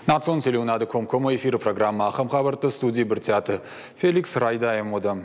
Национ телеуынады комкоммӕ эфиры программӕ ахӕм хабӕртты студийы Брытъиаты Феликс райдайӕм уӕдӕ.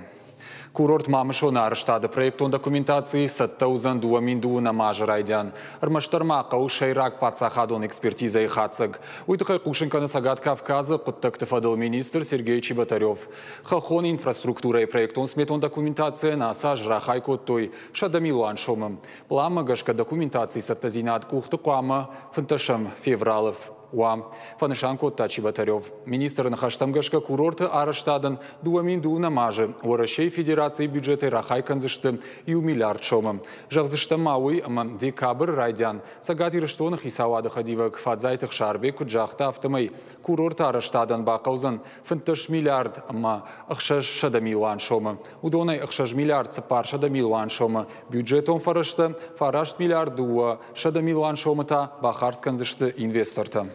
Курорт Мамысоны арӕзтады проектон документаци цӕттӕ уыдзӕн 2020 азы райдиан. Ӕрмӕстдӕр ма хъӕуы сӕйраг паддзахадон экспертизӕйы хатдзӕг. Уый тыххӕй хъусын кӕны Цӕгат Кавказы хъуыддӕгты фӕдыл министр Сергей Чеботарев. Хӕххон инфраструктурӕйы проектон-сметон документацийӕн ацы аз рахай кодтой 100 милуан сомы. Пъланмӕ гӕсгӕ документацийы цӕттӕдзинад къухты хъуамӕ 15 февралы уа, фӕнысан кодта Чеботарев. Министры ныхӕстӕм гӕсгӕ курорты арӕзтадӕн 2020 азы Уӕрӕсейы Федерацийы бюджетӕй рахай кӕндзысты 1 миллиард сомы. Зӕгъдзыстӕм ма уый, ӕмӕ декабры райдиан Цӕгат Ирыстоны хицауады хӕдивӕг Фадзайты Ӕхсарбег куыд загъта, афтӕмӕй курорты арӕзтадӕн бахъӕудзӕн 15 миллиард ӕмӕ 600 милуан сомы. Уыдонӕй 6 миллиард 400 милуан сомы бюджетон фӕрӕзтӕ, 9 миллиард 200 милуан сомы та бахардз кӕндзысты инвестортӕ.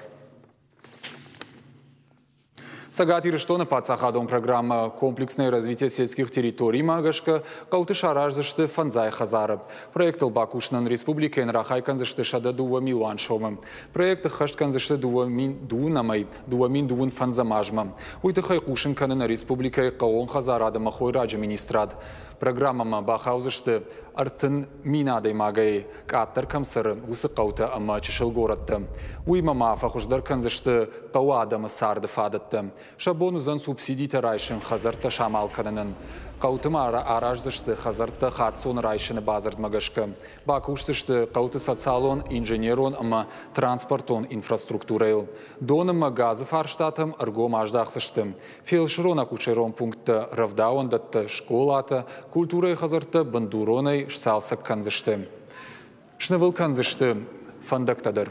Цӕгат Ирыстоны паддзахадон программӕ «Комплексное развитие сельских территорий»-мӕ гӕсгӕ хъӕуты сараздзысты фӕндзай хӕдзары. Проектыл бакусынӕн республикӕйӕн рахай кӕндзысты 102 милуан сомы. Проект ӕххӕст кӕндзысты 2002 2025 азмӕ. Уый тыххӕй хъусын кӕны нӕ республикӕйы хъӕууон хӕдзарад ӕмӕ хойраджы министрад. Программӕмӕ бахаудзысты 30 000 адӕймагӕй къаддӕр кӕм цӕры, уыцы хъӕутӕ ӕмӕ чысыл горӕттӕ. Уыимӕ ма фӕхуыздӕр кӕндзысты хъӕуы адӕмы царды фадӕттӕ. Сӕ бон уыдзӕн субсидитӕ райсын хӕдзӕрттӕ самал кӕнынӕн. Хъӕуты ма араздзысты хӕдзӕрттӕ хаццоны райсыны бадзырдмӕ гӕсгӕ. Бакусдзысты хъӕуты социалон, инженерон ӕмӕ транспортон инфраструктурӕйыл. Дон ӕмӕ газы фарстатӕм ӕргом аздахдзысты. Фелсырон-акушерон пункттӕ, рӕвдауӕндӕттӕ, скъолатӕ, культурӕйы хӕдзӕрттӕ бындуронӕй сцалцӕг кӕндзысты. Снывыл кӕндзысты фӕндӕгтӕ дӕр.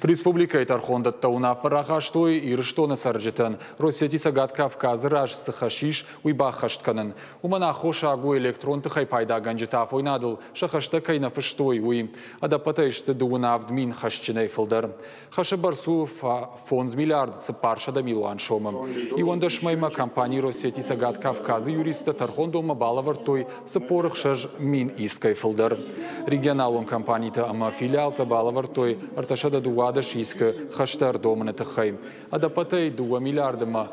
Республикӕйы тӕрхондӕттӕ уынаффӕ рахастой Ирыстоны цӕрджытӕн Россети Цӕгат Кавказы раз цы хӕс ис, уый баххӕст кӕнын. Уымӕн аххосаг у электрон тыхӕй пайдагӕнджытӕ афойнадыл сӕ хӕстӕ кӕй нӕ фыстой, уый. Ӕдӕппӕтӕй сты 37 000 хӕсджынӕй фылдӕр. Хӕсы бӕрц у 5 миллиард 400 милуан сомы. 11 мӕймӕ компани Россети Цӕгат Кавказы юристтӕ тӕрхондонмӕ балӕвӕрдтой 46 000 искӕй фылдӕр. Регионалон компанитӕ ӕмӕ филиалтӕ балӕвӕрдтой 312 искы хӕстӕ ӕрдомыны тыххӕй. Ӕдӕппӕтӕй 2 миллиарды ӕмӕ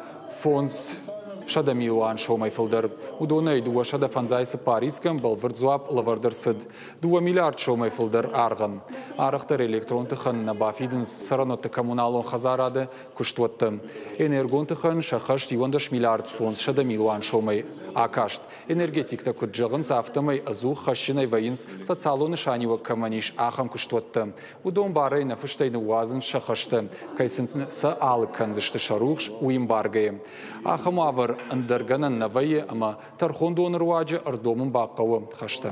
500 милуан сомӕй фылдӕр. Уыдонӕй 254 искӕн бӕлвырд дзуапп лӕвӕрд ӕрцыд. 2 миллиард сомӕй фылдӕр аргъӕн. Арӕхдӕр электрон тыхӕн нӕ бафидынц цӕрӕнуӕтты коммуналон хӕдзарады куыстуӕттӕ. Энергон тыхӕн сӕ хӕст 11 миллиард 500 милуан сомӕй акаст. Энергетиктӕ куыд зӕгъынц, афтӕмӕй ӕдзух хӕсджынӕй вӕййынц социалон нысаниуӕг кӕмӕн ис, ахӕм куыстуӕттӕ. Уыдон барӕй нӕ фыстӕй ныууадзынц сӕ хӕстӕ, кӕй сын сӕ алыг кӕндзысты сӕ рухс, уый ӕмбаргӕйӕ. Ахӕм уавӕр ӕндӕр гӕнӕн нӕ вӕййы ӕмӕ тӕрхондоны руаджы ӕрдомын бахъӕуы хӕстӕ.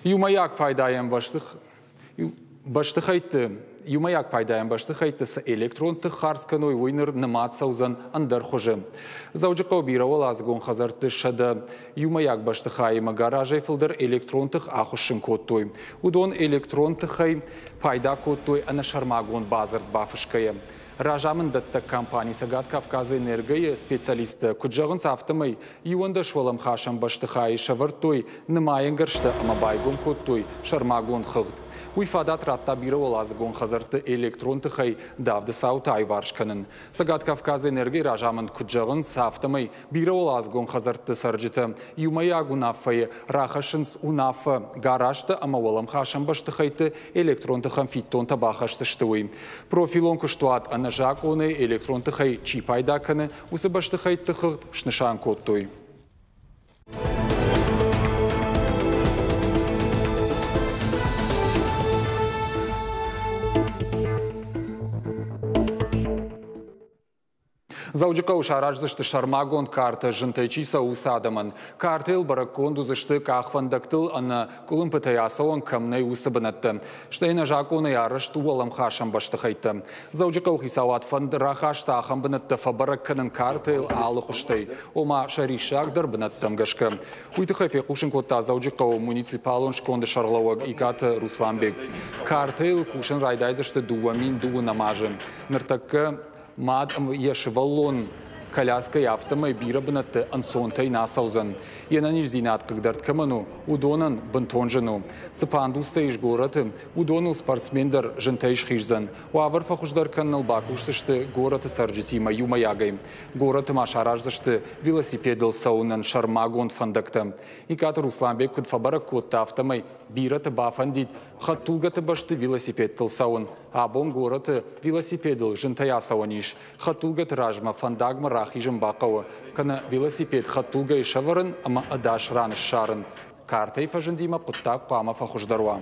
Иумӕйаг пайдайӕн бӕстыхӕйтты иумӕйаг пайдайӕн бӕстыхӕйтты цы электрон тых хардз кӕной, уый ныр нымад цӕудзӕн ӕндӕр хуызы. Дзӕуджыхъӕуы бирӕуӕладзыгон хӕдзӕртты 100 иумӕйаг бӕстыхайимӕ гаражӕй фылдӕр электрон тых ахуыссын кодтой. Уыдон электрон тыхӕй пайда кодтой ӕнӕсӕрмагонд бадзырд бафысгӕйӕ. Разамынддӕттӕг компани Цӕгат Кавказы энергойы специалисттӕ куыд зӕгъынц, афтӕмӕй 11 уӕлӕмхасӕн бӕстыхайы сӕвӕрдтой нымайӕнгӕрзтӕ ӕмӕ байгом кодтой сӕрмагонд хыгъд. Уый фадат радта бирӕуӕладзыгон хӕдзӕртты электрон тыхӕй давды цаутӕ аиуварс кӕнын. Цӕгат Кавказы энергийы разамынд куыд зӕгъынц, афтӕмӕй бирӕуӕладзыгон хӕдзӕртты цӕрджытӕ иумӕйаг уынаффӕйы рахӕссынц уынаффӕ гаражтӕ ӕмӕ уӕлӕмхасӕн бӕстыхӕйтты электрон тыхӕн фиддонтӕ бахӕсдзысты, уый. Профилон куыстуат ӕнӕзакъонӕй электрон тыхӕй чи пайда кӕны, уыцы бӕстыхӕйтты хыгъд снысан кодтой. Дзӕуджыхъӕуы сараздзысты сӕрмагонд картӕ зынтӕй чи цӕуы, уыцы адӕмӕн. Картӕйыл бӕрӕггонд уыдзысты къахвӕндӕгтыл ӕнӕ къуылымпытӕй ацӕуӕн кӕм нӕй, уыцы бынӕттӕ. Стӕй нӕзакъонӕй арӕзт уӕлӕмхасӕн бӕстыхӕйттӕ. Дзӕуджыхъӕуы хицауад фӕнд рахаста ахӕм бынӕттӕ фӕбӕрӕг кӕнын картӕйыл алы хуызтӕй, ома сӕ риссагдӕр бынӕттӕм гӕсгӕ. Уый тыххӕй фехъусын кодта Дзӕуджыхъӕуы муниципалон сконды сӕргълӕууӕг Икъаты Русланбег. Картӕйыл кусын райдайдзысты 2012 азы. Ныртӕккӕ мад ӕмӕ йӕ сывӕллон Коляскӕйы афтӕмӕй бирӕ бынӕтты ӕнцонтӕй нӕ ацӕудзӕн. Йе нӕниздзинад хъыгдӕрд кӕмӕн у, уыдонӕн бынтон зын у. Цы пандустӕ ис горӕты, уыдоныл спортсмен дӕр зынтӕй схиздзӕн. Уавӕр фӕхуыздӕр кӕныныл бакусдзысты горӕты цӕрджытимӕ иумӕйагӕй. Горӕты ма сараздзысты велосипедыл цӕуынӕн сӕрмагонд фӕндӕгтӕ. Икъаты Русланбег куыд фӕбӕрӕг кодта, афтӕмӕй бирӕты бафӕндид хӕдтулгӕты бӕсты велосипедтыл цӕуын. Абон горӕты велосипедыл зынтӕй ацӕуӕн ис. Хӕдтулгӕты размӕ фӕндагмӕ рахизын бахъӕуы, кӕнӕ велосипед хӕдтулгӕйы сӕвӕрын ӕмӕ ӕдас ран ссарын. Картӕйы фӕзындимӕ хъуыддаг хъуамӕ фӕхуыздӕр уа.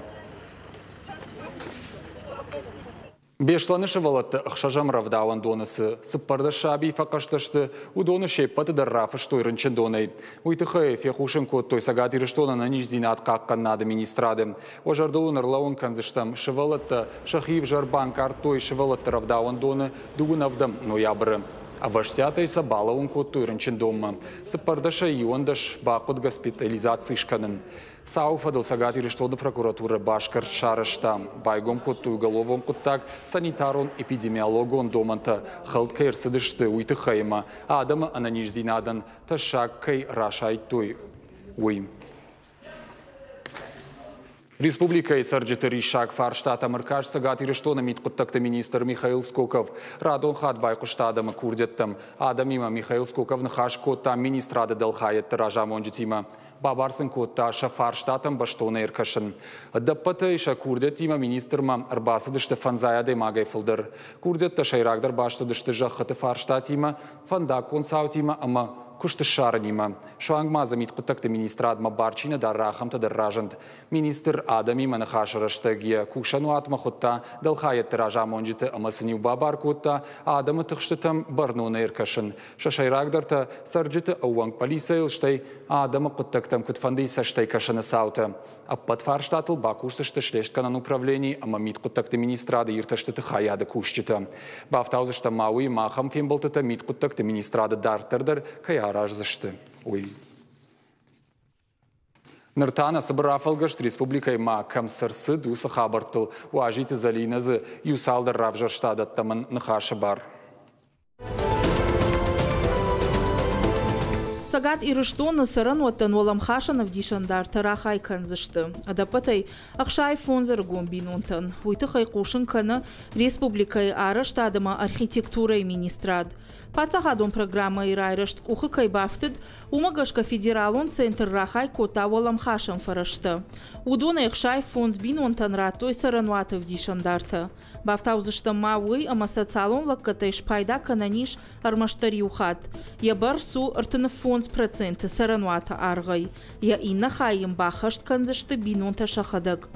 Беслӕны сывӕллӕтты ӕхсӕзӕм рӕвдауӕндоны цы 14 саби фӕхъӕстӕ сты, уыдоны се ппӕты дӕр рафыстой рынчындонӕй. Уый тыххӕй фехъусын кодтой Цӕгат Ирыстоны ӕнӕниздзинад хъахъхъӕнынады министрады. Уӕ зӕрдыл уын ӕрлӕууын кӕндзыстӕм, сывӕллӕттӕ сӕхи ӕвзӕр банкъардтой сывӕллӕтты рӕвдауӕндоны 27 ноябры. Ӕвӕстиатӕй сӕ балӕууын кодтой рынчындонмӕ. 14-ӕй 11 бахъуыд госпитализаци скӕнын. Цауы фӕдыл Цӕгат Ирыстоны прокуратурӕ басгӕрст сарӕзта. Байгом кодтой уголовон хъуыддаг санитарон-эпидемиологон домӕнтӕ хӕлд кӕй ӕрцыдысты, уый тыххӕй ӕмӕ адӕмы ӕнӕниздзинадӕн тӕссаг кӕй расайдтой, уый. Республикӕйы цӕрджыты риссаг фарстатӕм ӕркаст Цӕгат Ирыстоны мидхъуыддӕгты министр Михаил Скоков. Радон хатт байхъуыста адӕмы курдиӕттӕм. Адӕмимӕ Михаил Скоков ныхас кодта министрады дӕлхайӕдты разамонджытимӕ. Бабар сын кодта сӕ фарстатӕм бӕстонӕй ӕркӕсын. Ӕдӕппӕтӕй сӕ курдиӕттимӕ министрмӕ ӕрбацыдысты фӕндзай адӕймагӕй фылдӕр. Курдиӕттӕ сӕйрагдӕр баст уыдысты зӕххыты фарстатимӕ, фӕндаггон цаутимӕ ӕмӕ куыст ссарынимӕ. Суанг ма дзы мидхъуыддӕгты министрадмӕ бар чи нӕ дары, ахӕмтӕ дӕр разынд. Министр адӕмимӕ ныхасы рӕстӕг йӕ кусӕнуатмӕ хуыдта дӕлхайӕдты разамонджыты ӕмӕ сын-иу бабар кодта адӕмы тыхстытӕм бӕрнонӕй ӕркӕсын. Сӕ сӕйрагдӕртӕ цӕрджыты ӕууӕнк пъӕлицӕйыл, стӕй адӕмы хъуыддӕгтӕм куыдфӕндыйы цӕстӕй кӕсыны цаутӕ. Ӕппӕт фарстатыл бакусдзысты слестгӕнӕн управлени ӕмӕ мидхъуыддӕгты министрады иртӕстыты хайады кусджытӕ. Бафтаудзыстӕм ма уый, ахӕм фембӕлдтытӕ мидхъуыддӕгты министрады дарддӕр дӕр кӕй араздзысты, уый. Ныр та нӕ цыбыр рафӕлгӕст республикӕйы ма кӕм цы рцыд, уыцы хабӕрттыл. Уазиты Зӕлинӕ дзы иу цалдӕр равзӕрста дӕттӕм ын ныхасы бар. Цӕгат Ирыстоны цӕрӕнуӕттӕн уӕлӕмхасӕн ӕвдисӕндартӕ рахай кӕндзысты. Ӕдӕппӕтӕй 65 ӕрыгон бинонтӕн. Уый тыххӕй хъусын кӕны республикӕйы арӕзтад ӕмӕ архитектурӕйы министрад. Паддзахадон программӕйы райрӕзт къухы кӕй бафтыд, уымӕ гӕсгӕ федералон центр рахай кодта уӕлӕмхасӕн фӕрӕзтӕ. Уыдонӕй 65 бинонтӕн радтой цӕрӕнуаты ӕвдисӕндартӕ. Бафтаудзыстӕм ма уый, ӕмӕ социалон лӕггӕдтӕй спайда кӕнӕн ис ӕрмӕстдӕр иу хатт. Йӕ бӕрц у 35% цӕрӕнуаты аргъӕй. Йӕ иннӕ хай йын баххӕст кӕндзысты бинонтӕ сӕхӕдӕг.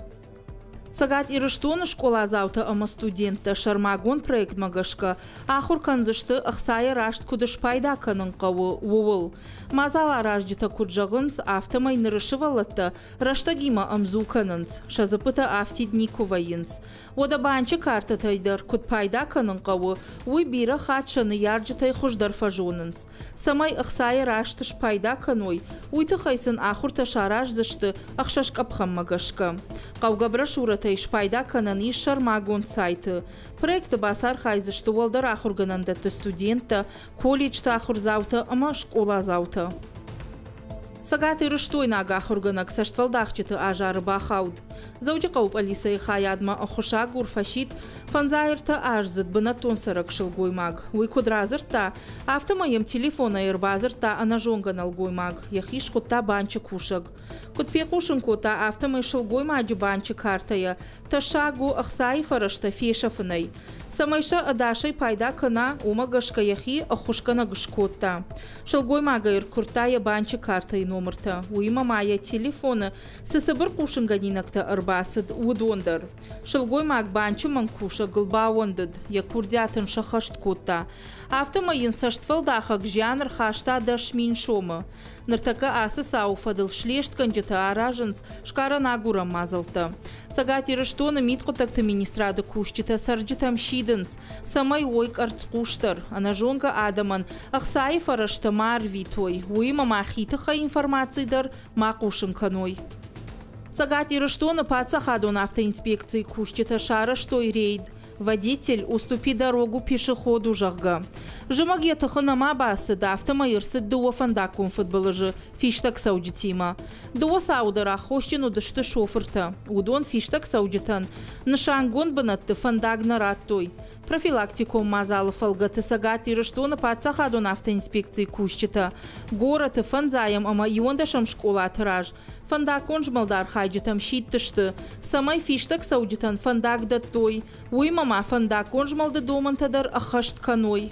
Цӕгат Ирыстоны скъоладзаутӕ ӕмӕ студенттӕ сӕрмагонд проектмӕ гӕсгӕ ахуыр кӕндзысты ӕхцайӕ раст куыд спайда кӕнын хъӕуы, ууыл. Мадзал аразджытӕ куыд зӕгъынц, афтӕмӕй ныры сывӕллӕттӕ рӕстӕгимӕ ӕмдзу кӕнынц, сӕ дзыппытӕ афтид никуы вӕййынц. Уӕдӕ банчы картӕтӕй дӕр куыд пайда кӕнын хъӕуы, уый бирӕ хатт сӕ ныййарджытӕй хуыздӕр фӕзонынц. Цӕмӕй ӕхцайӕ раст спайда кӕной, уый тыххӕй сын ахуыртӕ сараздзысты ӕхсӕз къӕпхӕнмӕ гӕсгӕ. Хъӕугӕ брошюрӕтӕй спайда кӕнӕн ис сӕрмагонд сайты. Проекты бацархайдзысты уӕлдӕр ахуыргӕнӕндӕтты студенттӕ, колледжты ахуырдзаутӕ ӕмӕ скъоладзаутӕ. Цӕгатирыстойнаг ахуыргӕнӕг цӕстфӕлдахджыты азары бахауд. Дзӕуджыхъӕуы пъӕлицӕйы хайадмӕ ӕххуысагур фӕсидт 53 аздзыд бынӕттон цӕрӕг сылгоймаг. Уый куыд радзырдта, афтӕмӕй йӕм телефонӕй ӕрбадзырдта ӕнӕзонгӕ нӕлгоймаг, йӕхи схуыдта банчы кусӕг. Куыд фехъусын кодта, афтӕмӕй сылгоймаджы банчы картӕйӕ тӕссаг у ӕхцайы фӕрӕзтӕ фесӕфынӕй. Цӕмӕй сӕ ӕдасӕй пайда кӕна, уымӕ гӕсгӕ йӕхи ӕххуысгӕнӕг скодта. Сылгоймагӕй ӕркуырдта йӕ банчы картӕйы номыртӕ, уыимӕ ма йӕ телефоны цы цыбыр хъусынгӕнинӕгтӕ ӕрбацыд, уыдон дӕр. Сылгоймаг банчы мӕнгкусӕгыл баууӕндыд, йӕ курдиат ын сӕххӕст кодта. Афтӕмӕй йын цӕстфӕлдахӕг зиан ӕрхаста 10 000 сомы. Ныртӕккӕ ацы цауы фӕдыл слестгӕнджытӕ аразынц сгарӕн-агурӕн мадзӕлттӕ. Цӕгат Ирыстоны мидхъуыддӕгты министрады кусджытӕ цӕрджытӕм сидынц, цӕмӕй уой къӕрцхъусдӕр, ӕнӕзонгӕ адӕмӕн ӕхцайы фӕрӕзтӕ ма ӕрвитой, уыимӕ ма хи тыххӕй информаци дӕр ма хъусын кӕной. Цӕгат Ирыстоны паддзахадон автоинспекцийы кусджытӕ сарӕзтой рейд. Водитель, уступи дорогу пешеходу, зӕгъгӕ. Зымӕг йӕ тыхы нӕма бацыд, афтӕмӕй ӕрцыд дыууӕ фӕндаггон фыдбылызы фистӕг цӕуджытимӕ. Дыууӕ цауы дӕр аххосджын уыдысты шофыртӕ. Уыдон фистӕг цӕуджытӕн нысангонд бынӕтты фӕндаг нӕ радтой. Профилактикон мадзалы фӕлгӕты Цӕгат Ирыстоны паддзахадон автоинспекцийы кусджытӕ горӕты фӕндзайӕм ӕмӕ иуӕндӕсӕм скъолаты раз фӕндаггон змӕлды архайджытӕм сидтысты, цӕмӕй фистӕг цӕуджытӕн фӕндаг дӕттой, уыимӕ ма фӕндаггон змӕлды домӕнтӕ дӕр ӕххӕст кӕной.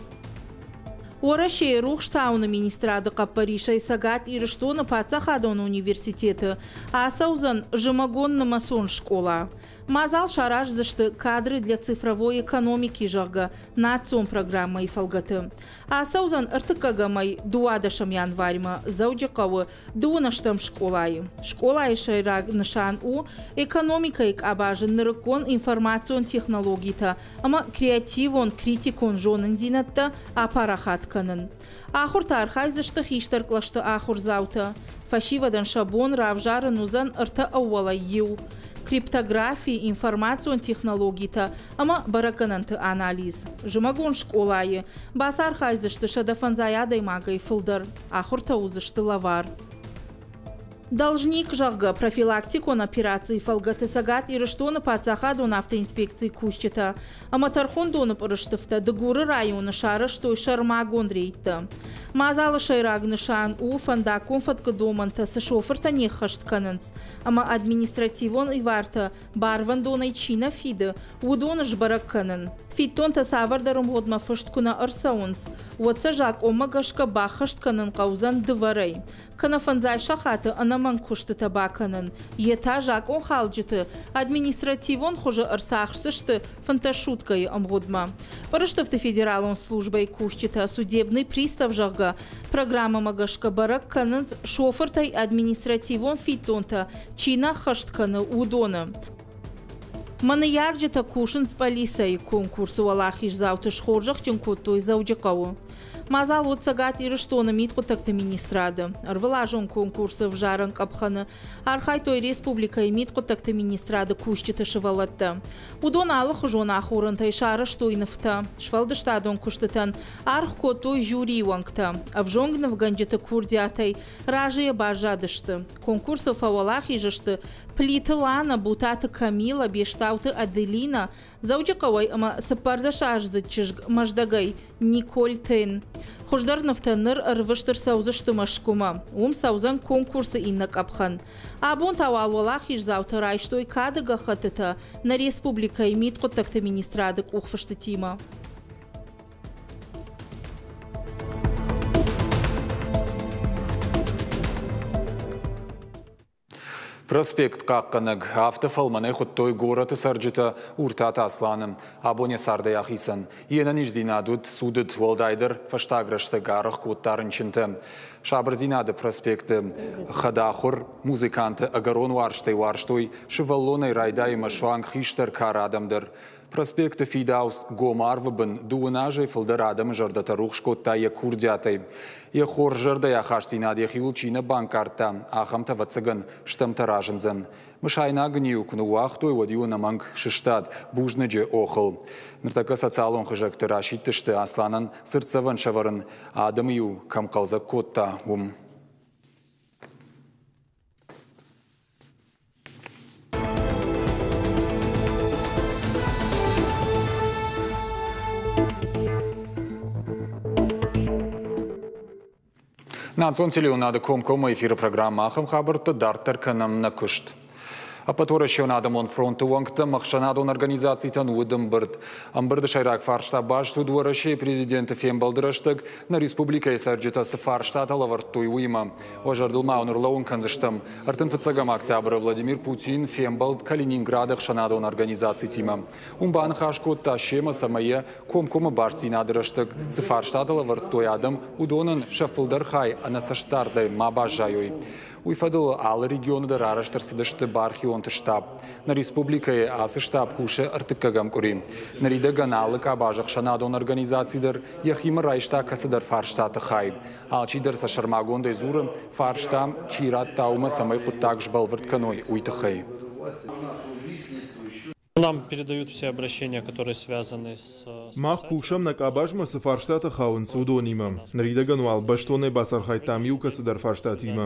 Уӕрӕсейы рухстауыны министрады хъӕппӕрисӕй Цӕгат Ирыстоны паддзахадон университеты ацӕудзӕн зымӕгон нымӕцон скъола. Мадзал сараздзысты «Кадры для цифровой экономики», зӕгъгӕ, национ программӕйы фӕлгӕты. Ацӕудзӕн ӕртыккӕгӕмӕй дыууадӕсӕм январьмӕ Дзӕуджыхъӕуы дыууынӕстӕм скъолайы. Скъолайы сӕйраг нысан у экономикӕйы къабазы нырыккон информацион технологитӕ ӕмӕ креативон критикон зонындзинӕдтӕ апарахат кӕнын. Ахуырты архайдзысты хистӕр кълӕсты ахуырдзаутӕ. Фӕсивӕдӕн сӕ бон равзарын уыдзӕн ӕртӕ ӕууӕлӕй иу – криптографи, информацион технологитӕ ӕмӕ бӕрӕггӕнӕнты анализ. Зымӕгон скъолайы бацархайдзысты 150 адӕймагӕй фылдӕр. Ахуыртӕ уыдзысты лӕвар. Должник, зӕгъгӕ, профилактикон операцийы фӕлгӕты Цӕгат Ирыстоны паддзахадон автоинспекцийы кусджытӕ ӕмӕ тӕрхондоны пъырыстыфтӕ Дыгуры районы сарӕзтой сӕрмагонд рейдтӕ. Мадзалы сӕйраг нысан у фӕндаггон фӕткы домӕнтӕ цы шофыртӕ не ххӕст кӕнынц ӕмӕ административон ивартӕ барвӕндонӕй чи нӕ фиды, уыдоны сбӕрӕг кӕнын. Фиддонтӕ цавӕрдӕр ӕмгъуыдмӕ фыст куы нӕ ӕрцӕуынц, уӕд сӕ закъонмӕ гӕсгӕ баххӕст кӕнын хъӕудзӕн дывӕрӕй. Кӕнӕ фӕндзай сахаты ӕнӕмӕнг куыстытӕ бакӕнын, йе та закъонхалджыты административон хуызы ӕрцахсдзысты 15 суткӕйы ӕмгъуыдмӕ. Пъырыстыфты федералон службӕйы кусджытӕ «Судебный пристав», зӕгъгӕ, программӕмӕ гӕсгӕ бӕрӕг кӕнынц шофыртӕй административон фиддонтӕ чи нӕ ӕххӕст кӕны, уыдоны. Мӕ ныййарджытӕ кусынц пъӕлицӕйы конкурсы уӕлахиздзауты схорзӕхджын кодтой Дзӕуджыхъӕуы. Мадзал уыд Цӕгат Ирыстоны мидхъуыддӕгты министрады. Ӕрвылазон конкурсы ӕвзарӕн къӕпхӕны архайдтой республикӕйы мидхъуыддӕгты министрады кусджыты сывӕллӕттӕ. Уыдон алыхуызон ахорӕнтӕй сарӕзтой нывтӕ. Сфӕлдыстадон куыстытӕн аргъ кодтой жюрийы уӕнгтӕ. Ӕвзонг нывгӕнджыты курдиатӕй разыйӕ баззадысты. Конкурсы фӕуӕлахиз сты Плиты Лана, Бутаты Камила, Бестауты Аделина, Дзӕуджыхъӕуӕй ӕмӕ цыппӕрдӕсаздзыд чызг Мӕздӕгӕй Николь Тен. Хуыздӕр нывтӕ ныр ӕрвыст ӕрцӕудзысты Мӕскуымӕ. Уым цӕудзӕн конкурсы иннӕ къӕпхӕн. Абон та уал уӕлахиздзаутӕ райстой кады гӕххӕттытӕ нӕ республикӕйы мидхъуыддӕгты министрады къухфыстытимӕ. Проспект хъахъхъӕнӕг афтӕ фӕлмӕнӕй хуыдтой горӕты цӕрджытӕ Уртаты Асланы. Абон йӕ цардӕй ахицӕн. Йе нӕниздзинад уыд цудыд, уӕлдайдӕр фӕстаг рӕстӕг аргъ кодта рынчынтӕ. Сабырдзинады проспекты хӕдахуыр музыканты ӕгӕрон уарзтӕй уарзтой сывӕллонӕй райдайынмӕ суанг хистӕр кары адӕм дӕр. Проспекты фидауц гом арвы бын дыууын азӕй фылдӕр адӕмы зӕрдӕтӕ рухс кодта йӕ курдиатӕй. Йӕ хорз зӕрдӕйы ахастдзинад йӕхиуыл чи нӕ банкъардта, ахӕмтӕ, ӕвӕццӕгӕн, стӕмтӕ разындзӕн. Мысайнаг ын-иу куы ныууагътой, уӕд-иу ӕнӕмӕнг сыстад бузныджы охыл. Ныртӕккӕ социалон хызӕгты расидтысты Асланӕн цыртдзӕвӕн сӕвӕрын, адӕмы-иу кӕм хъӕлдзӕг кодта, уым. Национ телеуынады комкоммӕ эфиры программӕ ахӕм хабӕрттӕ дарддӕр кӕнӕм нӕ куыст. Ӕппӕтуӕрӕсеон адӕмон фронты уӕнгтӕм ӕхсӕнадон организацитӕн уыд ӕмбырд. Ӕмбырды сӕйраг фарста баст уыд Уӕрӕсейы президенты фембӕлды рӕстӕг нӕ республикӕйы цӕрджытӕ цы фарстатӕ лӕвӕрдтой, уыимӕ. Уӕ зӕрдыл ма уын ӕрлӕууын кӕндзыстӕм, 35 октябры Владимир Путин фембӕлд Калининграды ӕхсӕнадон организацитимӕ. Уым баныхас кодта семӕ, цӕмӕй йӕ комкоммӕ бастдзинады рӕстӕг цы фарстатӕ лӕвӕрдтой адӕм, уыдонӕн сӕ фылдӕр хай ӕнӕцӕстдардӕй ма баззайой. Уый фӕдыл алы регионы дӕр арӕзт ӕрцыдысты бархионты штаб. Нӕ республикӕйы ацы штаб кусы ӕртыккӕгӕм къуыри. Ныридӕгӕн алы къабазы ӕхсӕнадон организаци дӕр йӕхимӕ райста кӕцыдӕр фарстаты хай. Алчидӕр сӕ сӕрмагондӕй дзуры, фарста, чи радта, уымӕ цӕмӕй хъуыддаг сбӕлвырд кӕной, уый тыххӕй. Нам передают все обращения, которые связаны с Мах кусӕм нӕ къабазмӕ цы фарстатӕ хауынц, уыдонимӕ. Ныридӕгӕн уал бӕстонӕй бацархайдтам иу кӕцыдӕр фарстатимӕ.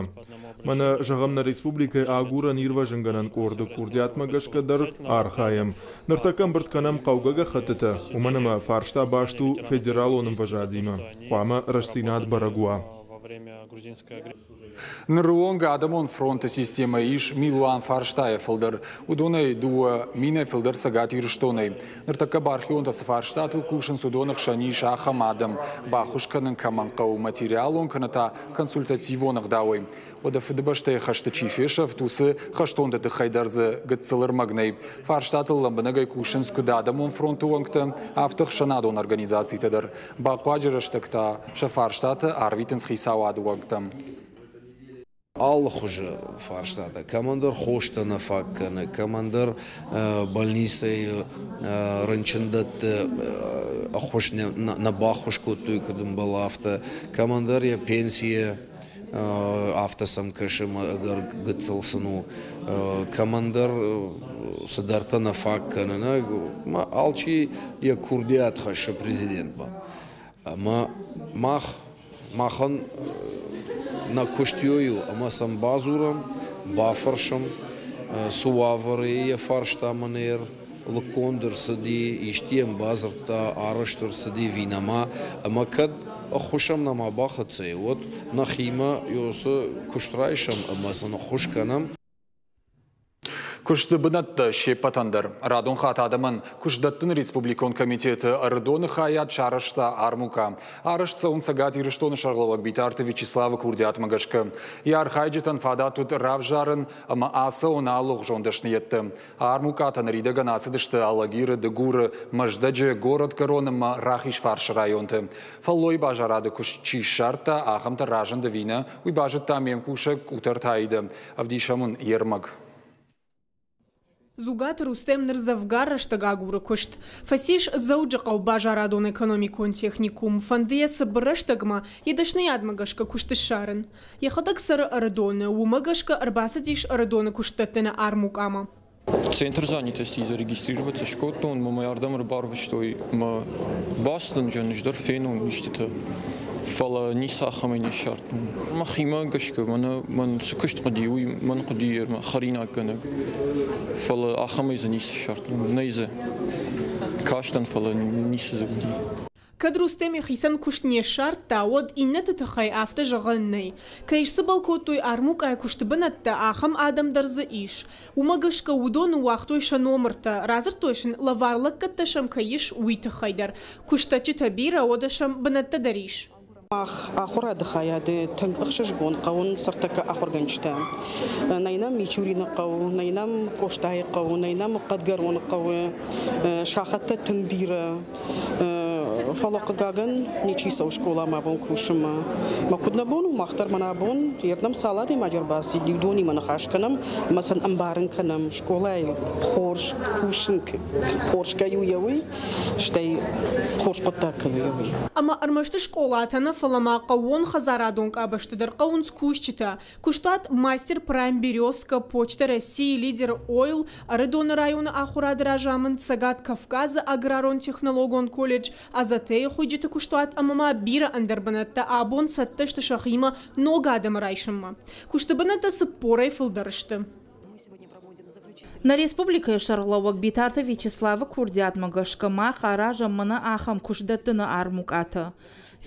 Мӕнӕ, зӕгъӕм, нӕ республикӕйы агурӕн-ирвӕзынгӕнӕн къорды курдиатмӕ гӕсгӕ дӕр архайӕм. Ныртӕккӕ ӕмбырд кӕнӕм хъӕугӕ гӕххӕттытӕ, уымӕн ӕмӕ фарста баст у федералон ӕмвӕзадимӕ. Хъуамӕ рӕстдзинад бӕрӕг уа. Во время грузинской Ныры онг адӕмон фронты системӕйы ис милуан фарстайӕ фылдӕр. Уыдонӕй 2 минӕй фылдӕр Цӕгат Ирыстонӕй. Ныртӕккӕ бархионтӕ цы фарстатыл кусынц, уыдоны хсӕн ис ахӕм адӕм, баххуыс кӕнын кӕмӕн хъӕуы материалон кӕнӕ та консультативон ӕгъдауӕй. Уӕдӕ Фыдыбӕстӕйы хӕсты чи фесӕфт, уыцы хӕстонты тыххӕй дӕр дзы гыццыл ӕрмӕг нӕй. Фарстатыл лӕмбынӕгӕй кусынц куыд адӕмон фронты уӕнгтӕ, афтӕ ӕхсӕнадон организацитӕ дӕр. Бахъуаджы рӕстӕг та сӕ фарстатӕ арвитынц хицауады уӕнгтӕм. Алы хуызы фарстатӕ. Кӕмӕндӕр хостӕ нӕ фаг кӕны, кӕмӕндӕр больницӕйы рынчындӕтты ӕххуыс нӕ баххуыс кодтой, куыд ӕмбӕлы, афтӕ, кӕмӕндӕр йӕ пенсийӕ афтӕ сӕм кӕсы, ӕмӕ ӕгӕр гыццыл сын у, кӕмӕндӕр цыдӕртӕ нӕ фаг кӕны. Алчи йӕ курдиат хӕссы президентмӕ. Ӕмӕ мах махӕн нӕ куыст у ӕмӕ сӕм бадзурӕм, бафӕрсӕм, цы уавӕры йӕ фарста мӕнӕ лыггонд ӕрцыди, исты йӕм бадзырдта, арӕзт ӕрцыди ӕви нӕма, ӕмӕ кӕд ӕххуысӕм нӕма бахӕццӕ, уӕд нӕхимӕ уыцы куыст райсӕм ӕмӕ сын ӕххуыс кӕнӕм. Куысты бынӕттӕ се ппӕтӕн дӕр. Радон хатт адӕмӕн куыстдӕттыны республикон комитеты Ӕрыдоны хайад сарӕзта армукъа. Арӕзт цӕуын Цӕгат Ирыстоны сӕргълӕууӕг Битарты Вячеславы курдиатмӕ гӕсгӕ. Йӕ архайджытӕн фадат уыд равзарын ӕмӕ ацӕуын алыгъуызон дӕсныйӕдты. Армукъатӕ ныридӕгӕн ацыдысты Алагиры, Дыгуры, Мӕздӕджы, Горӕтгӕрон ӕмӕ Рахизфарсы районты. Фӕллойы базарады куыст чи ссардта, ахӕмтӕ разынд ӕви нӕ, уый базыдта ме мкусӕг Къутӕрты Аидӕ. Ӕвдисӕм уын йе рмӕг. Дзугаты Рустем ныр дзӕвгар рӕстӕг агуры куыст. Фӕцис Дзӕуджыхъӕуы базарадон-экономикон техникум, фӕнды йӕ цыбыр рӕстӕгмӕ йӕ дӕсныйадмӕ гӕсгӕ куыст ссарын. Йӕхӕдӕг цӕры Ӕрыдоны, уымӕ гӕсгӕ ӕрбацыдис Ӕрыдоны куыстдӕттыны армукъамӕ. Центр занятости зарегистрироваться скодтон, мӕ ардӕм ӕрбарвыстой мӕ бацыдӕн ӕз дӕр фенон истытӕ, фӕлӕ ницы ахӕмӕй не ссардтон. Мӕхимӕ гӕсгӕ мӕнӕ мӕн цы куыст хъуыди, уый мӕн хъуыди хӕринаггӕнӕг. Фӕлӕ ахӕмӕй дзы ницы ссардтон, нӕй дзы. Кастӕн, фӕлӕ ницы дзы уыди. Кӕд Рустем йӕхицӕн куыст не ссардта, уӕд иннӕты тыххӕй афтӕ зӕгъӕн нӕй. Кӕй сцыбӕл кодтой армукъайы куысты бынӕттӕ, ахӕм адӕм дӕр дзы ис. Уымӕ гӕсгӕ уыдон ныууагътой сӕ номыртӕ, радзырдтой сын, лӕвар лӕггӕдтӕ сӕм кӕй ис, уый тыххӕй дӕр. Куыстдӕтджытӕ бирӕ, уӕдӕ сӕм бынӕттӕ дӕр ис. Мах ахуырады хайады тынг ӕхсызгон хъӕуынц ӕртӕккӕ ахуыргӕнджытӕ. Нӕй нӕм Мичурины хъӕу, нӕй нӕм Къостайы хъӕу, нӕй нӕм Хъӕдгӕроны хъӕуы. Сахӕттӕ тынг бирӕ. Фӕлӕ хъыгагӕн, ничи цӕуы скъоламӕ абон кусынмӕ. Мӕ куыд нӕ бон у, мах дӕр мӕнӕ абон ердӕм цал адӕймаджы ӕрбацыди, уыдонимӕ ныхас кӕнӕм ӕмӕ сын ӕмбарын кӕнӕм, скъолайы хорз кусын хорз кӕй у, йӕ уый, стӕй хорз хъуыддаг кӕй у, йӕ уый. Ӕмӕ ӕрмӕст скъолатӕ нӕ, фӕлӕ ма хъӕууон хӕдзарадон къабӕзты дӕр хъӕуынц кусджытӕ. Куыстуат «Мастер Прайм Березка», Почта России, Лидер Ойл, Ӕрыдоны районы ахуырады разамынд, Цӕгат Кавказы аграрон-технологон колледж, Азатейы хуыйджыты куыстуат ӕмӕ ма бирӕ ӕндӕр бынӕттӕ абон цӕттӕ сты сӕхимӕ ног адӕмы райсынмӕ. Куысты бынӕттӕ 40-ӕй фылдӕр сты. Нӕ республикӕйы сӕргълӕууӕг Битарты Вячеславы курдиатмӕ гӕсгӕ мах аразӕм мӕнӕ ахӕм куыстдӕттыны армукъатӕ.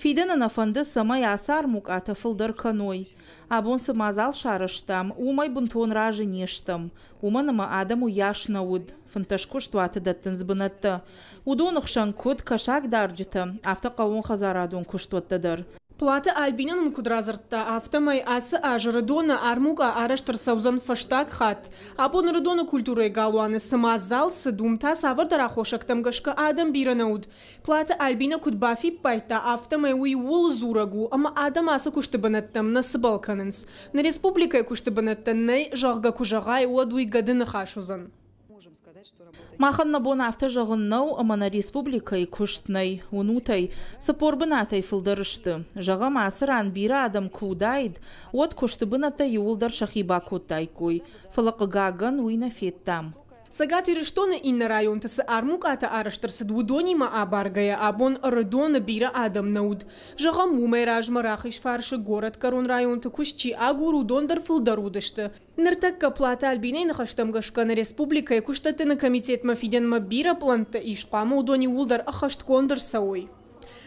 Фидӕны нӕ фӕнды, цӕмӕй ацы армукъатӕ фылдӕр кӕной. Абон цы мадзал сарӕзтам, уымӕй бынтон разы не стӕм, уымӕн ӕмӕ адӕм уыйас нӕ уыд. 15 куыстуаты дӕттынц бынӕттӕ. Уыдоны хсӕн куыд кӕсагдарджытӕ, афтӕ хъӕууонхӕдзарадон куыстуӕттӕ дӕр. Платы Альбина нын куыд радзырдта, афтӕмӕй ацы аз Ӕрыдоны армукъа арӕзт ӕрцӕудзӕн фӕстаг хатт. Абон Ӕрыдоны культурӕйы галуаны цы мадзал цыд, уым та цавӕрдӕр аххосӕгтӕм гӕсгӕ адӕм бирӕ нӕ уыд. Платы Альбина куыд бафиппайдта, афтӕмӕй уый ууыл дзурӕг у, ӕмӕ адӕм ацы куысты бынӕттӕм нӕ цыбӕл кӕнынц. Нӕ республикӕйы куысты бынӕттӕ нӕй, зӕгъгӕ, куы зӕгъай, уӕд уый гӕды ныхас уыдзӕн. Махӕн нӕ бон афтӕ зӕгъын нӕу, ӕмӕ нӕ республикӕйы куыст нӕй. Уынут ӕй, 40 бынатӕй фылдӕр сты. Зӕгъӕм, ацы ран бирӕ адӕм куы уыдаид, уӕд куысты бынӕттӕ иууылдӕр сӕхи бакодтаиккой. Фӕлӕ, хъыгагӕн, уый нӕ федтам. Цӕгат Ирыстоны иннӕ районты цы армукъатӕ арӕзт ӕрцыд, уыдонимӕ абаргӕйӕ абон Ӕрыдоны бирӕ адӕм нӕ уыд. Зӕгъӕм, уымӕй размӕ Рахизфарсы горӕтгӕрон районты куыст чи агуры, уыдон дӕр фылдӕр уыдысты. Ныртӕккӕ Платы Альбинӕйы ныхӕстӕм гӕсгӕ нӕ республикӕйы куыстдӕттыны комитетмӕ фидӕнмӕ бирӕ пълӕнттӕ ис, хъуамӕ уыдон иууылдӕр ӕххӕстгонд ӕрцӕуой.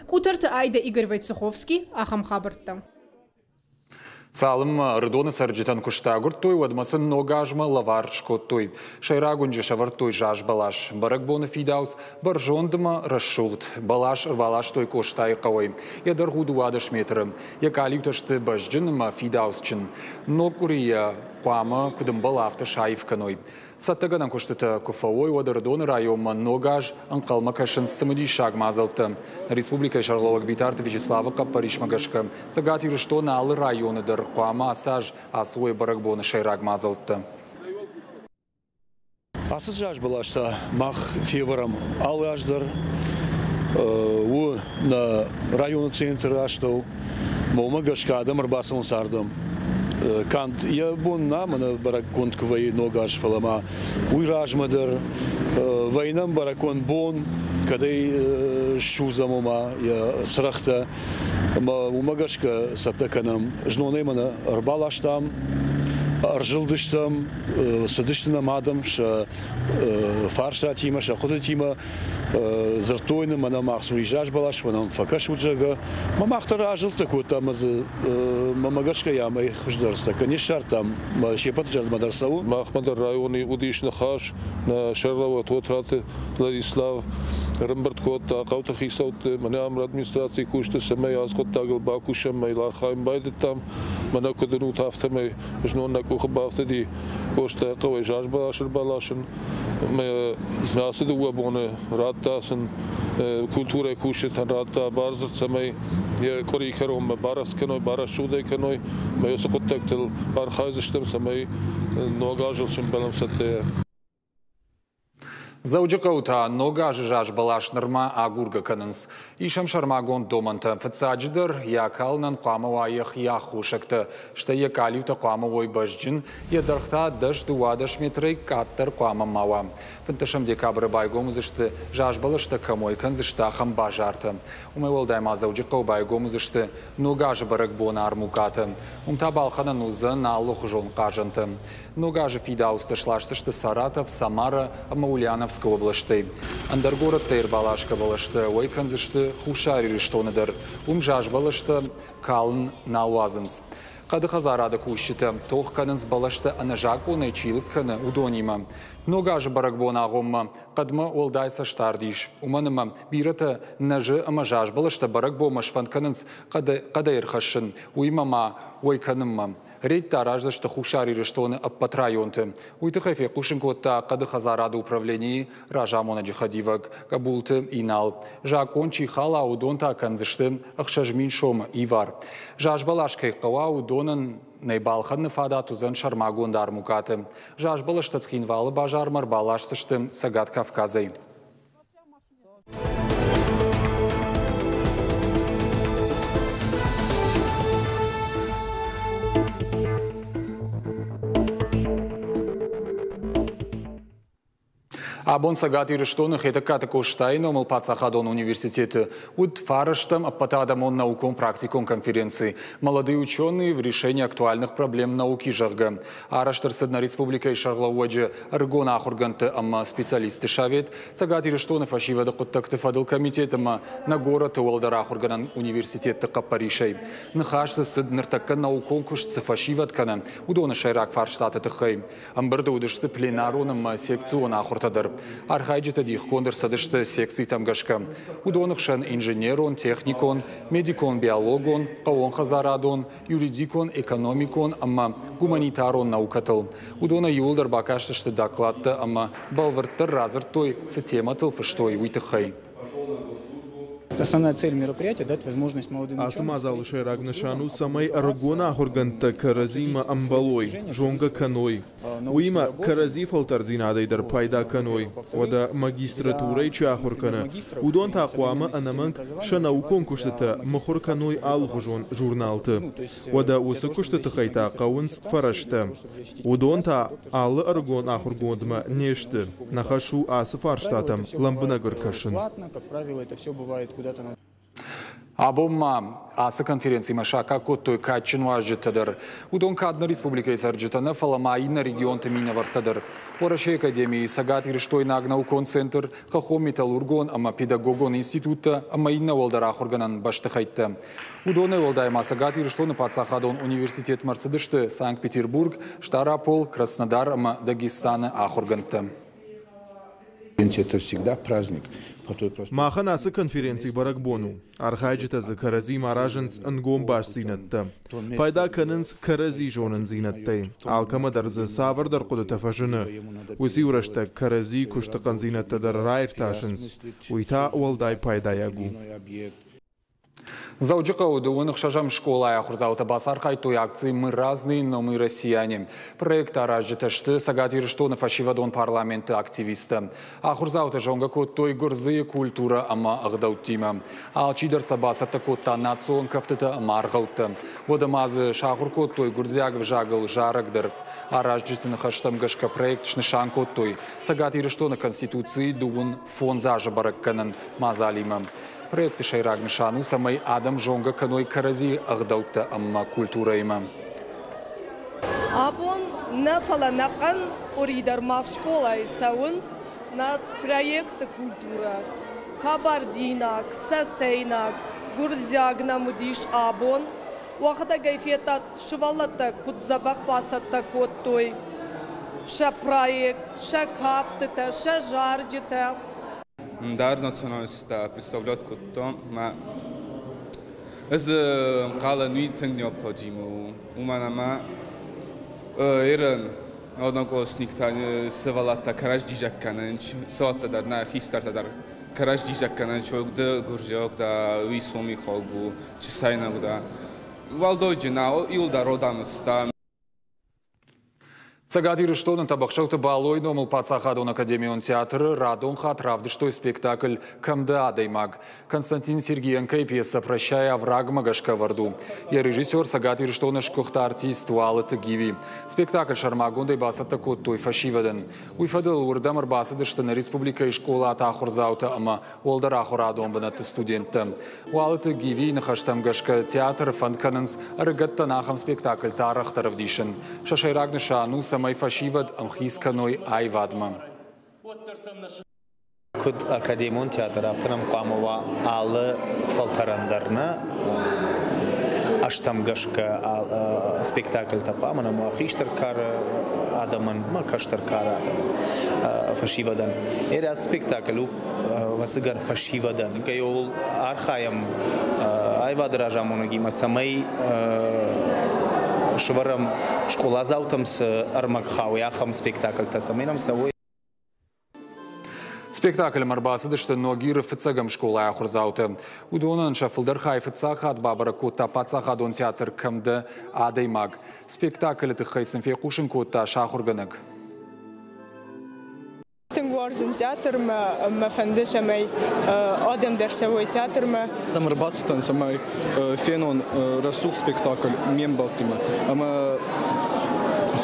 Къутӕрты Айдӕ, Игорь Войцеховский, ахӕм хабӕрттӕ. Цалынмӕ Ӕрыдоны цӕрджытӕн куыст агуырдтой, уӕдмӕ сын ног азмӕ лӕвар скодтой. Сӕйраг уынджы сӕвӕрдтой заз бӕлас. Бӕрӕгбоны фидауц бӕрзонд ӕмӕ рӕсугъд. Бӕлас ӕрбаластой Къостайы хъӕуӕй. Йӕ дӕргъ у 12 метры. Йӕ къалиутӕ сты бӕзджын ӕмӕ фидауцджын. Ног къуырийӕ хъуамӕ куыд ӕмбӕлы, афтӕ саив кӕной. Цӕттӕгӕнӕн куыстытӕ куы фӕуой, уӕд Ӕрыдоны районмӕ ног аз ӕнхъӕлмӕ кӕсынц цымыдисаг мадзӕлттӕ. Республикӕйы сӕргълӕууӕг Битарты Вячеславы хъӕппӕрисмӕ гӕсгӕ Цӕгат Ирыстоны алы районы дӕр хъуамӕ ацы аз ацӕуой бӕрӕгбоны сӕйраг мадзӕлттӕ. Ацы зазбӕлас та мах февӕрӕм алы аз дӕр. У нӕ районы центры астӕу. Уымӕ гӕсгӕ адӕм ӕрбацӕуынц ардӕм. Канд йӕ бон нӕ мӕнӕ бӕрӕггонд куы вӕййы ног аз, фӕлӕ ма уый размӕ дӕр вӕйнӕм бӕрӕггонд бон, кӕд ӕй ссудзӕм, ома йӕ цырӕгътӕ. Ӕмӕ уымӕ гӕсгӕ цӕттӕ кӕнӕм. Знонӕй мӕнӕ ӕрбаластам, ӕрзылдыстӕм, цыдысты нӕм адӕм сӕ фарстатимӕ, сӕ хъуыдытимӕ. Дзырдтой нын, мӕнӕ мах цур изаз бӕлас, мӕнӕ фӕкӕсут, зӕгъгӕ. Мӕ мах дӕр азылдтӕ кодтам ӕмӕ дзы мӕ гӕсгӕ йӕ амӕй хуыздӕр цӕккӕ не ссардтам, мӕ се ппӕты зӕрдӕмӕ дӕр цӕуы. Махмӕ дӕр районы уыдис ныхас, нӕ сӕргълӕууӕг Тотраты Владислав ӕрӕмбырд кодта хъӕуты хицӕутты, мӕнӕ ам администрацийы кусты, цӕмӕй ацы хъуыддагыл бакусӕм, мӕ йыл архайын байдыдтам. Мӕнӕ куыд уынут, афтӕмӕй знон нӕ къухы бафтыди Къостайы хъӕуӕй заз бӕлас ӕрбаласын. Ацы дыууӕ боны радта сын культурӕйы кусджытӕн радта бардзырд, цӕмӕй йӕ къуырийы кӕронмӕ бараст кӕной, барӕсугъд ӕй кӕной. Ӕмӕ уыцы хъуыддӕгтыл архайдзыстӕм, цӕмӕй ног азыл сӕмбӕлӕм цӕттӕйӕ. Дзӕуджыхъӕуы та ног азы заз бӕлас нырма агургӕ кӕнынц. Ис ӕм сӕрмагонд домӕнтӕ. Фыццаджыдӕр, йӕ акалынӕн хъуамӕ уа йӕхи аххосӕгтӕ, стӕй йӕ къалиутӕ хъуамӕ уой бӕзджын, йӕ дӕргъ та 10-12 метрӕй къаддӕр хъуамӕ ма уа. 15 декабры байгом уыдзысты, заз бӕлӕстӕ кӕм уӕй кӕндзысты, ахӕм базартӕ. Уымӕй уӕлдай ма Дзӕуджыхъӕуы байгом уыдзысты Ног азы бӕрӕгбоны армукъатӕ. Уым та балхӕнӕн уыдзӕн алыхуызон хъазӕнтӕ. Ног азы фидауцтӕ сласдзысты Саратов, Самара ӕмӕ Ульяновскы облӕстӕй. Ӕндӕр горӕттӕй ӕрбаласгӕ бӕлӕстӕ уӕй кӕндзысты Хуссар Ирыстоны дӕр. Уым заз бӕлӕстӕ калын нал уадзынц. Хъӕды хӕдзарады кусджытӕ тох кӕнынц бӕлӕстӕ ӕнӕзакъонӕй чи лыг кӕны, уыдонимӕ. Ног азы бӕрӕгбон агъоммӕ хъӕдмӕ уӕлдай цӕстдард ис, уымӕн ӕмӕ бирӕтӕ нӕзы ӕмӕ заз бӕлӕстӕ бӕрӕгбонмӕ сфӕнд кӕнынц хъӕдӕй ӕрхӕссын, уыимӕ ма уӕй кӕнынмӕ. Рейдтӕ араздзысты Хуссар Ирыстоны ӕппӕт районты. Уый тыххӕй фехъусын кодта хъӕды хӕдзарады управленийы разамонӕджы хӕдивӕг Къӕбулты Инал. Закъон чи хала, уыдон та кӕндзысты 6000 сомы ивар. Зазбӕлас кӕй хъӕуа, уыдонӕн нӕ балхӕныны фадат уыдзӕн сӕрмагонд армукъаты. Зазбӕлӕстӕ Цхинвалы базармӕ ӕрбаласдзысты Цӕгат Кавказӕй. Абон Цӕгат Ирыстоны Хетӕгкаты Къостайы номыл паддзахадон университеты уыд фарӕстӕм ӕппӕтадӕмон наукон-практикон конференци «Молодые ученые в решении актуальных проблем науки», зӕгъгӕ. Арӕзт ӕрцыд нӕ республикӕйы сӕргълӕууӕджы ӕрыгон ахуыргӕндты ӕмӕ специалистты совет, Цӕгат Ирыстоны фӕсивӕды хъуыддӕгты фӕдыл комитет ӕмӕ нӕ горӕты уӕлдӕр ахуыргӕнӕн университетты хъӕппӕрисӕй. Ныхас дзы цыд, ныртӕккӕ наукон куыст цы фӕсивӕд кӕны, уыдоны сӕйраг фарстаты тыххӕй. Ӕмбырды уыдысты пленарон ӕмӕ секцион ахуыртӕ дӕр. Архайджытӕ дихгонд ӕрцыдысты секцитӕм гӕсгӕ. Уыдоны хсӕн инженерон, техникон, медикон-биологон, хъӕууонхӕдзарадон, юридикон, экономикон ӕмӕ гуманитарон наукӕтыл. Уыдонӕй иууылдӕр бакастысты докладтӕ ӕмӕ бӕлвырддӕр радзырдтой, цы темӕтыл фыстой, уый тыххӕй. Основная цель мероприятия – дать возможность молодым Ацы мадзалы сӕйраг нысан у, цӕмӕй ӕрыгон ахуыргӕндтӕ кӕрӕдзимӕ ӕмбӕлой, зонгӕ кӕной. Уыимӕ кӕрӕдзи фӕлтӕрддзинадӕй дӕр пайда кӕной. Уӕдӕ магистратурӕйы чи ахуыр кӕны, уыдон та хъуамӕ ӕнӕмӕнг сӕ наукон куыстытӕ мыхуыр кӕной алыхуызон журналты. Уӕдӕ уыцы куысты тыххӕй та хъӕуынц фӕрӕзтӕ. Уыдон та алы ӕрыгон ахуыргондмӕ не сты. Нӕ хӕс у ацы фарстатӕм лӕмбынӕг ӕркӕсын. Абон ма ацы конференцимӕ саккаг кодтой кадджын уазджытӕ дӕр. Уыдон кӕд нӕ республикӕйы цӕрджытӕ нӕ, фӕлӕ ма иннӕ регионты минӕвӕрттӕ дӕр. Уӕрӕсейы академийы Цӕгат-Ирыстойнаг наукон центр, хӕххон-металлургон ӕмӕ педагогон институттӕ ӕмӕ иннӕ уӕлдӕр ахуыргӕнӕн бӕстыхӕйттӕ. Уыдонӕй уӕлдай ма Цӕгат Ирыстоны паддзахадон университетмӕ ӕрцыдысты Санкт-Петербург, Стъарапол, Краснодар ӕмӕ Дагестаны ахуыргӕндтӕ. Это всегда праздник. Махӕн ацы конференци бӕрӕгбон у. Архайджытӕ дзы кӕрӕдзимӕ аразынц ӕнгом бастдзинӕдтӕ. Пайда кӕнынц кӕрӕдзи зонындзинӕдтӕй. Алкӕмӕ дӕр дзы цавӕрдӕр хъуыдытӕ фӕзыны. Уыцы-иу рӕстӕг кӕрӕдзи куысты хъӕндзинӕдтӕ дӕр раиртасынц. Уый та уӕлдай пайдайаг у. Дзӕуджыхъӕуы дыууын ӕхсӕзӕм скъолайы ахуырдзаутӕ бацархайдтой акци «Мы разные, но мы россияне». Проект аразджытӕ сты Цӕгат Ирыстоны фӕсивӕдон парламенты активисттӕ. Ахуырдзаутӕ зонгӕ кодтой гуырдзыйы культурӕ ӕмӕ ӕгъдӕуттимӕ. Алчидӕр сӕ бацӕттӕ кодта национ кӕфтытӕ ӕмӕ аргъӕуттӕ. Уӕдӕ ма дзы сахуыр кодтой гуырдзиаг ӕвзагыл зарӕг дӕр. Аразджыты ныхӕстӕм гӕсгӕ проект снысан кодтой Цӕгат Ирыстоны Конституцийы 25 азы бӕрӕггӕнӕн мадзалимӕ. Проекты сӕйраг нысан у, цӕмӕй адӕм зонгӕ кӕной кӕрӕдзийы ӕгъдӕуттӕ ӕмӕ культурӕимӕ. Абон нӕ, фӕлӕ ӕнӕхъӕн къуыри дӕр мах скъолайы цӕуынц нацпроекты культурӕ. Кабардинаг, цӕцӕйнаг, гуырдзиаг нӕм уыдис абон. Уӕхӕдӕг ӕй федтат, сывӕллӕттӕ куыд дзӕбӕх бацӕттӕ кодтой сӕ проект, сӕ кӕфтытӕ, сӕ зарджытӕ. Ӕндӕр национальностьтӕ представлять кодтам ӕмӕ ӕз ӕнхъӕлӕн уый тынг необходимо у, уымӕн ӕмӕ ерын одноклассниктӕ сывӕллӕттӕ кӕрӕдзи кӕнынц, сывӕллӕттӕ дӕр нӕ хистӕртӕ дӕр кӕрӕдзи кӕнынц, ды гуырдзиаг дӕ, уый сомихаг у, чысайнаг дӕ. Уӕлдайджы нӕ иуылдӕр адӕм стӕм. Цӕгат Ирыстоны Тӕбӕхсӕуты Балойы номыл паддзахадон академион театры радон хатт равдыстой спектакль «Кӕм дӕ адӕймаг?». Константин Сергиенкойы пьесӕ «Прощай, овраг»-мӕ гӕсгӕ ӕвӕрд у. Йӕ режиссер Цӕгат Ирыстоны сгуыхт артист Уалыты Гиви. Спектакль сӕрмагондӕй бацӕттӕ кодтой фӕсивӕдӕн. Уый фӕдыл уырдӕм ӕрбацыдысты нӕ республикӕйы скъолаты ахуырдзаутӕ ӕмӕ уӕлдӕр ахуырадон бынӕтты студенттӕ. Уалыты Гивийы ныхӕстӕм гӕсгӕ театры фӕнд кӕнынц ӕрыгӕттӕн ахӕм спектакльтӕ арӕхдӕр ӕвдисын. Сӕ сӕйраг нысан у, цӕмӕй фӕсивӕд ӕмхиц кӕной аивадмӕ. Куыд академион театр, афтӕ нӕм хъуамӕ уа алы фӕлтӕрӕн дӕр нӕ ӕзтӕм гӕсгӕ спектакльтӕ хъуамӕ нӕм уа хистӕр кары адӕмӕн ӕмӕ кӕстӕр кары адӕмӕн, фӕсивӕдӕн. Эрӕ спектакль у ӕвӕццӕгӕн фӕсивӕдӕн. Кӕй архайӕм аивады разамонӕгимӕ, цӕмӕй сӕвӕрӕм скъоладзаутӕм цы ӕрмӕг хауы, ахӕм спектакльтӕ, цӕмӕй нӕм цӕуой. Спектакльмӕ ӕрбацыдысты Ногиры фыццӕгӕм скъолайы ахуырдзаутӕ. Уыдонӕн сӕ фылдӕр хай фыццаг хатт бабӕрӕг кодта паддзахадон театр «Кӕм дӕ, адӕймаг». Спектаклы тыххӕй сын фехъусын кодта сӕ ахуыргӕнӕг. Тынг уарзын театрмӕ, мӕ фӕнды, цӕмӕй адӕм дӕр цӕуой театрмӕ. Ӕм ӕрбацыдтӕн, цӕмӕй фенон рӕсугъд спектакль ме мбӕлттимӕ ӕмӕ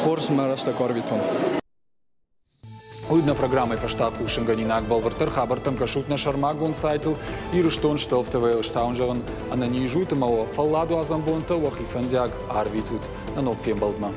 хорз мӕ рӕстӕг арвитон. Уый нӕ программӕйы фӕстаг хъусынгӕнинаг бӕлвырддӕр хабӕрттӕм кӕсут нӕ сӕрмагонд сайтыл Ирыстон Штов ТВ-йыл стауын зӕгъын ӕнӕниз ут ӕмӕ уӕ фӕлладуадзӕн бонтӕ уӕхи фӕндиаг арвитут. Нӕ ног фембӕлдмӕ.